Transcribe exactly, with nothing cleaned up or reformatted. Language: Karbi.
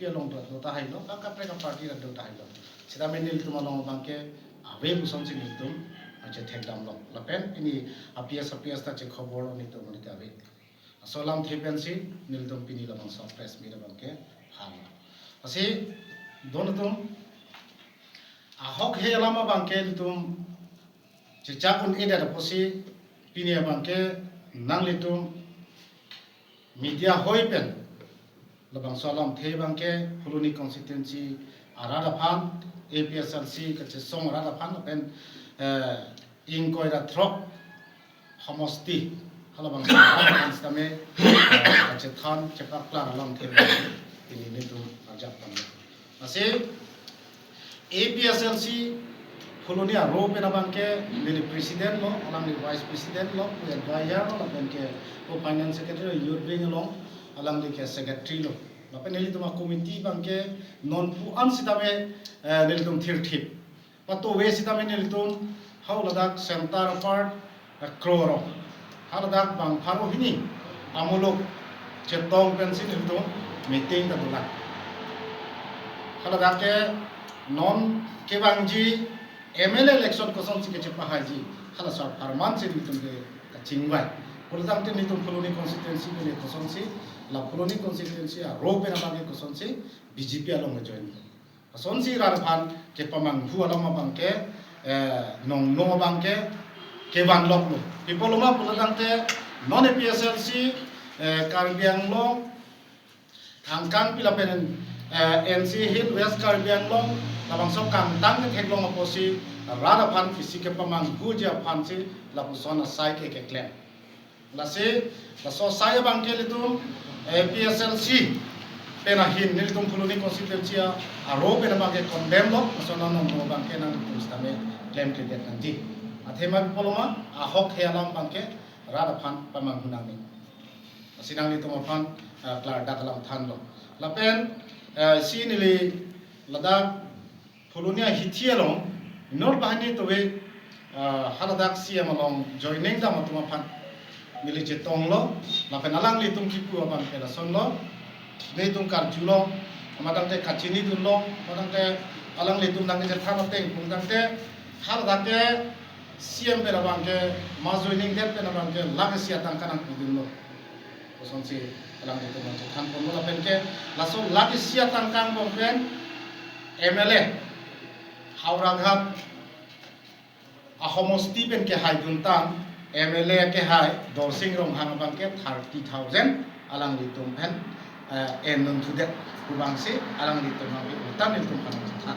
along do, do tahai lo, ka kaprek aparty ta do tahai lo. Sitame nelitum along abangke ave pusonsi nelitum chethekdamlo. Lapen pini a-P S a-P S ta chekhobor nelitum monit ave. Laso alamthe pensi nelitum pini labangso press meet abangke hang. Lasi don atum, ahok he alam abangke nelitum chechak un-edet apotsi pini abangke nanglitum media hoi pen labangso alamthe abangke Phuloni constituency arat aphan, A P H L C kachesong arat aphan lapen, eh, ingkoi ra throk homosti halabangso arat aphan sitame, eh, kachethan chepaklang alamthe abangke pini nelitum arjap tanglo. Lasi A P H L C Phuloni aro pen abangke neli president lo, alangli vice president lo, pu advisor lo, lapen ke pu finance secretary, youth wing along alangli ke secretary lo. Lapen nelitum a-committee abangke non pu-an sitame, eh, nelitum thirthip. Patove sitame nelitum hau ladak center apart, eh, crore. Haladak bang pharo hini amuluk chetong pensi nelitum meeting ta dolang. Haladak ke non kevangji M L A election kosonsi kechepahaiji, halaso apharman si nelitum ke kachingvai. Pulotangte nelitum Phuloni constituency ke kosonsi, la Phuloni constituency aro pen abangke kosonsi B J P along ke join. Asonsi rat aphan kepamanghu alam abangke, eh, nongno abangke kevan loklo. Pi apotlo ma pulotangte non A P H L C, eh, Karbi Anglong angkang pi lapen, eh, N C Hill, West Karbi Anglong labangso kangtang ketheklong apotsi rat aphan pisi kepamanghuji aphansi lapuson asai ke keklem. Lasi laso asai abangke nelitum, eh, A P H L C pen ahin nelitum Phuloni constituency a-, aro pen abangke condemn lo, laso nongno abangke nangtum sitame klemkledet nangji. Athema pi apotlo ma, ahok he alam abangke rat aphan pamanghu nangne. Lasi nanglitum aphan, eh, klardak alam thanlo. Lapen, eh, si neli ladak Phuloni ahithi along, inut banghini tove, ah, haladak C M along joining dam atum aphan neli chetonglo, lapen alanglitum kipu abangke lasonlo, nelitum karjulo, amatangte kachinidunlo, amatangte alanglitum nangkechethan ateng, pulotangte haladak ke C M pen abangke, mass joining det pen abangke, lakh isi atangka nangpidunlo. Kosonsi alanglitum nangchethan ponlo lapen ke, laso lakh isi atangka angbong pen M L A Howraghat ahomosti pen kehaidun tang, M L A kehai Dorsing Ronghang abangke thirty thousand alanglitum pen, eh, en nuntudet pu abangsi alanglitum abangke utan nelitum aphan